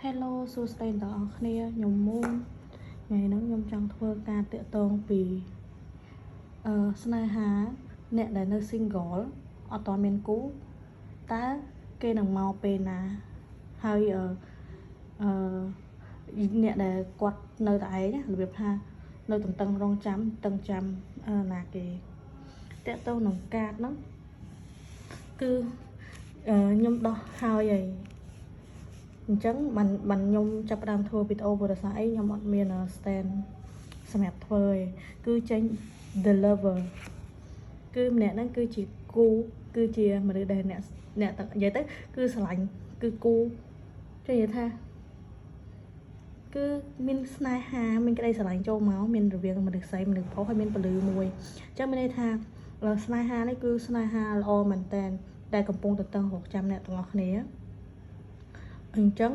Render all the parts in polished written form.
Hello សួស្តីអ្នកទាំងអស់គ្នាខ្ញុំមូនថ្ងៃហ្នឹងខ្ញុំចង់ធ្វើការតាក់ទងពីស្នេហាអ្នកដែលនៅ single អត់ទាន់មានគូតើគេនឹងមកពេលណាហើយអឺអឺអ្នកដែលគាត់នៅតែឯងណារបៀបថានៅទន្ទឹងរង់ចាំតឹងចាំណាគេតាក់ទងនឹងកាតហ្នឹងគឺខ្ញុំដោះហើយហើយអញ្ចឹងបានខ្ញុំចាប់ផ្ដើមធ្វើវីដេអូបរិស័ទអីខ្ញុំអត់មាន stand សម្រាប់ធ្វើឯងគឺចេញ the lover គឺម្នាក់ហ្នឹងគឺជាគូគឺជាមនុស្សដែលអ្នកអ្នកនិយាយទៅគឺស្រឡាញ់គឺគូចង់និយាយថាគឺមានស្នេហាមានក្តីស្រឡាញ់ចូលមកមានរវាងមនុស្សស្រីមនុស្សប្រុសហើយមានពលឺមួយអញ្ចឹងមានន័យថាស្នេហានេះគឺស្នេហាល្អមែនតែនដែលកំពុងទន្ទឹងរង់ចាំអ្នកទាំងអស់គ្នាអញ្ចឹង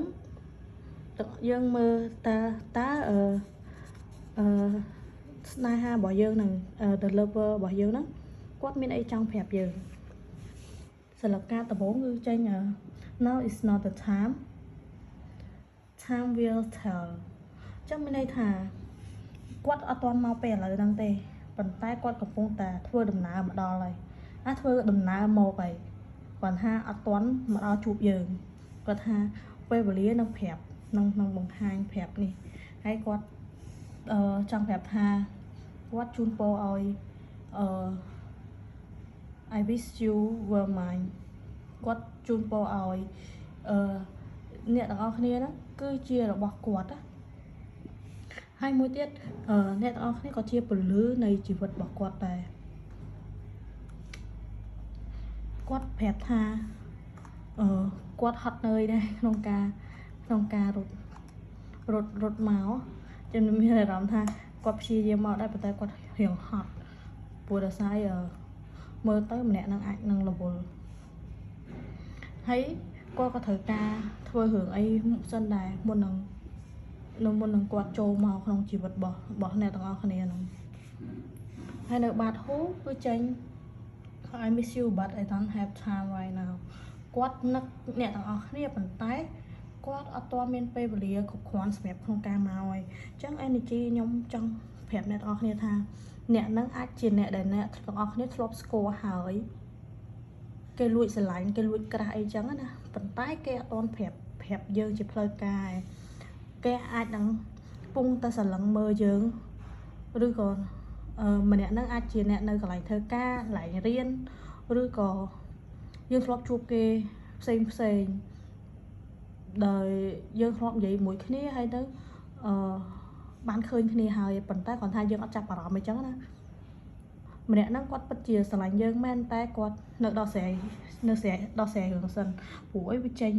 យើងមើលតើអឺស្នេហារបស់យើងនឹង the lover របស់យើងហ្នឹងគាត់មានអីចង់ប្រាប់យើងសិលកាដំបូងគឺចេញ now is not the time, time will tell ចឹងមានន័យថាគាត់អត់ទាន់មកពេលឥឡូវហ្នឹងទេប៉ុន្តែគាត់កំពុងតែធ្វើដំណើរមកដល់ហើយអាធ្វើដំណើរមកហើយគាត់ថាអត់ទាន់មកដល់ជួបយើងគាត់ថាពេលវេលានឹងប្រាប់នឹងបង្ហាញប្រាប់នេះហើយគាត់ចង់ប្រាប់ថាគាត់ជូនពរឲ្យI wish you were mine គាត់ជូនពរឲ្យអ្នកទាំងអស់គ្នាហ្នឹងគឺជារបស់គាត់ណាហើយមួយទៀតអ្នកទាំងអស់គ្នាក៏ជាពលឺនៃជីវិតរបស់គាត់ដែរគាត់ប្រាប់ថាគាត់ហត់នឿយដែរក្នុងការរត់រត់រត់មកចឹងមានអារម្មណ៍ថាគាត់ព្យាយាមមកដែរប៉ុន្តែគាត់រៀងហត់ព្រោះដោយសារមើលទៅម្នាក់នឹងអាចនឹងរវល់ហើយគាត់ក៏ត្រូវការធ្វើរឿងអីសិនដែរមុននឹងគាត់ចូលមកក្នុងជីវិតរបស់អ្នកទាំងអស់គ្នាហ្នឹងហើយនៅបាតហ៊ូគឺចេញ I miss you, but I don't have time right now គាត់នឹកអ្នកទាំងអស់គ្នាប៉ុន្តែគាត់អត់ទាន់មានពេលវេលាគ្រប់គ្រាន់សម្រាប់ក្នុងការមកហើយអញ្ចឹង energy ខ្ញុំចង់ប្រាប់អ្នកទាំងអស់គ្នាថាអ្នកនឹងអាចជាអ្នកដែលអ្នកទាំងអស់គ្នាធ្លាប់ស្គាល់ហើយគេលួចស្រឡាញ់គេលួច crush អីចឹងណាប៉ុន្តែគេអត់ទាន់ប្រាប់យើងជាផ្លូវការគេអាចនឹងពងតែស្រឡឹងមើលយើងឬក៏ម្នាក់ហ្នឹងអាចជាអ្នកនៅកន្លែងធ្វើការកន្លែងរៀនឬក៏យើងធ្លាប់ជួបគេផ្សេងផ្សេងដោយយើងធ្លាប់និយាយមួយគ្នាហើយទៅបានឃើញគ្នាហើយប៉ុន្តែគាត់ថាយើងអត់ចាប់អារម្មណ៍អីចឹងណាម្នាក់ហ្នឹងគាត់ពិតជាស្រឡាញ់យើងមែនតែគាត់នៅដោះស្រាយនៅស្រាយដោះស្រាយរឿងសិនព្រោះអីវាចេញ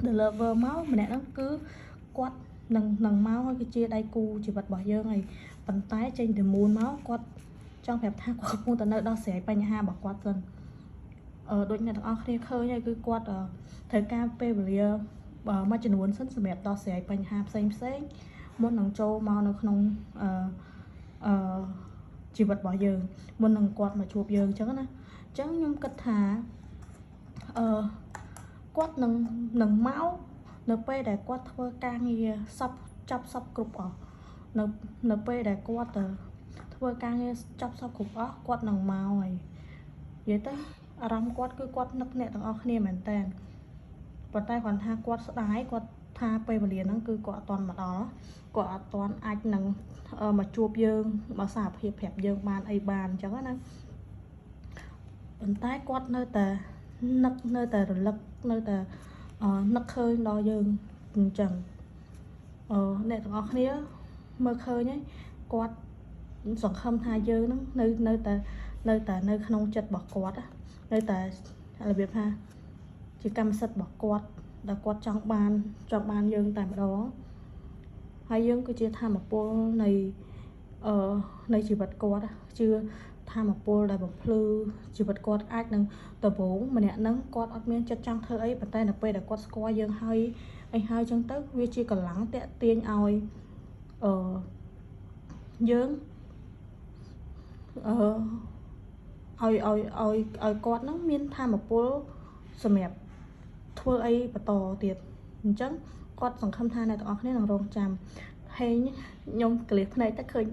the lover មកម្នាក់ហ្នឹងគឺគាត់នឹងមកហើយគឺជាដៃគូជីវិតរបស់យើងហើយប៉ុន្តែចេញទៅមូលមកគាត់ចង់ប្រាប់ថាគាត់កំពុងតែនៅដោះស្រាយបញ្ហារបស់គាត់សិនដូចអ្នកទាំងអស់គ្នាឃើញហើយគឺគាត់ត្រូវការពេលវេលាមួយចំនួនសិនសម្រាប់ដោះស្រាយបញ្ហាផ្សេងផ្សេងមុននឹងចូលមកនៅក្នុងអឺអឺជីវិតរបស់យើងមុននឹងគាត់មកជួបយើងអញ្ចឹងណាអញ្ចឹងខ្ញុំគិតថាគាត់នឹងមកនៅពេលដែលគាត់ធ្វើការងារសពចាប់សពគ្រប់អស់នៅពេលដែលគាត់ទៅធ្វើការងារចាប់សពគ្រប់អស់គាត់នឹងមកហើយនិយាយទៅអារម្មណ៍គាត់គឺគាត់នឹកអ្នកទាំងអស់គ្នាមែនតើប៉ុន្តែគាត់ថាគាត់ស្ដាយគាត់ថាពេលវេលាហ្នឹងគឺគាត់អត់ទាន់មកដល់គាត់អត់ទាន់អាចនឹងមកជួបយើងមកសារភាពប្រាប់យើងបានអីបានអញ្ចឹងណាប៉ុន្តែគាត់នៅតែនឹកនៅតែរលឹកនៅតែនឹកឃើញដល់យើងអញ្ចឹងអ្នកទាំងអស់គ្នាមើលឃើញហើយគាត់សង្ឃឹមថាយើងហ្នឹងនៅតែនៅក្នុងចិត្តរបស់គាត់នៅតែរបៀបថាជាកម្មសិទ្ធិរបស់គាត់ដែលគាត់ចង់បានយើងតែម្ដងហើយយើងគឺជាធម៌ពលនៃជីវិតគាត់ជឿធម៌ពលដែលបំភ្លឺជីវិតគាត់អាចនឹងដំបូងម្នាក់ហ្នឹងគាត់អត់មានចិត្តចង់ធ្វើអីប៉ុន្តែនៅពេលដែលគាត់ស្គាល់យើងហើយអីហើយចឹងទៅវាជាកម្លាំងតាក់ទាញឲ្យយើងអឺឲ្យគាត់ហ្នឹងមានធម៌ពលសម្រាប់ធ្វើអីបន្តទៀតអញ្ចឹង គាត់សង្ឃឹមថាអ្នកទាំងអស់គ្នានឹងរងចាំហេងខ្ញុំក្លៀសភ្នែកទៅឃើញ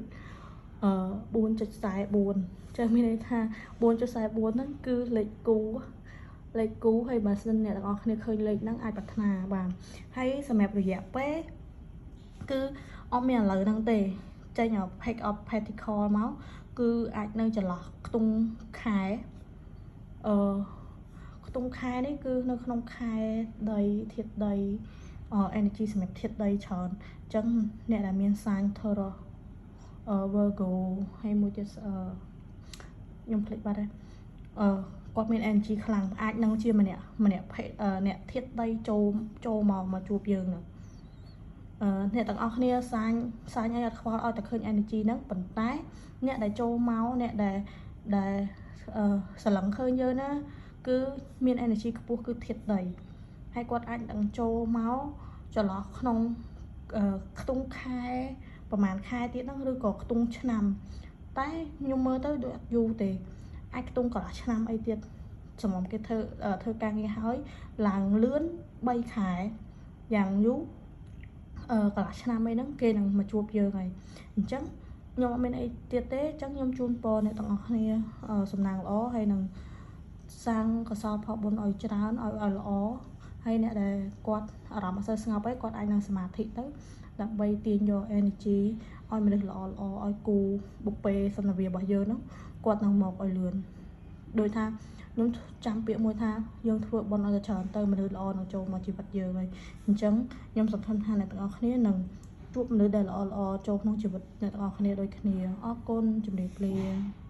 អឺ4.44ចឹងមានន័យថា4.44ហ្នឹងគឺលេខគូលេខគូហើយបើសិនអ្នកទាំងអស់គ្នាឃើញលេខហ្នឹងអាចប្រាថ្នាបានហើយសម្រាប់រយៈពេលគឺអត់មានឥឡូវហ្នឹងទេចេញឲ្យ Page of Pentacle មកគឺអាចនៅចន្លោះខ្ទង់ខែអឺខ្ទង់ខែនេះគឺនៅក្នុងខែដីធាតុដីអ energy សម្រាប់ធាតុដីច្រើនអញ្ចឹងអ្នកដែលមាន sign Taurus អឺ Virgo ហើយមួយទៀតអឺខ្ញុំភ្លេចបាត់ហើយអឺគាត់មាន energy ខ្លាំងអាចនឹងជាម្នាក់ម្នាក់ភេទអ្នកធាតុដីចូលចូលមកមកជួបយើងហ្នឹងអឺអ្នកទាំងអស់គ្នាsign sign ឲ្យអត់ខ្វល់ឲ្យតែឃើញ energy ហ្នឹងប៉ុន្តែអ្នកដែលចូលមកអ្នកដែលដែលអឺស្រឡឹងឃើញយើងណាគឺមាន energy ខ្ពស់គឺធាតុដីហើយគាត់អាចនឹងចូលមកចន្លោះក្នុងខ្ទង់ខែប្រហែលខែទៀតហ្នឹងឬក៏ខ្ទង់ឆ្នាំតែខ្ញុំមើលទៅដូចអត់យូរទេអាចខ្ទង់កន្លះឆ្នាំអីទៀតសម្រាប់គេធ្វើធ្វើការងារហើយឡើងលឿន3ខែយ៉ាងយូរអឺកន្លះឆ្នាំអីហ្នឹងគេនឹងមកជួបយើងហើយអញ្ចឹងខ្ញុំអត់មានអីទៀតទេអញ្ចឹងខ្ញុំជូនពរអ្នកទាំងអស់គ្នាសំណាងល្អហើយនឹងសាងកុសលផលបុណ្យឲ្យច្រើនឲ្យឲ្យល្អហើយអ្នកដែលគាត់អារម្មណ៍អត់សូវស្ងប់អីគាត់អាចនឹងសមាធិទៅដើម្បីទាញយក energy ឲ្យមនុស្សល្អល្អឲ្យគូបុព្វេសន្និវារបស់យើងហ្នឹងគាត់នឹងមកឲ្យលឿនដូចថាខ្ញុំចាំពាក្យមួយថាយើងធ្វើបុណ្យឲ្យតែច្រើនទៅមនុស្សល្អនឹងចូលមកជីវិតយើងហើយអញ្ចឹងខ្ញុំសង្ឃឹមថាអ្នកទាំងអស់គ្នានឹងជួបមនុស្សដែលល្អល្អចូលក្នុងជីវិតអ្នកទាំងអស់គ្នាដូចគ្នាអរគុណជម្រាបលា។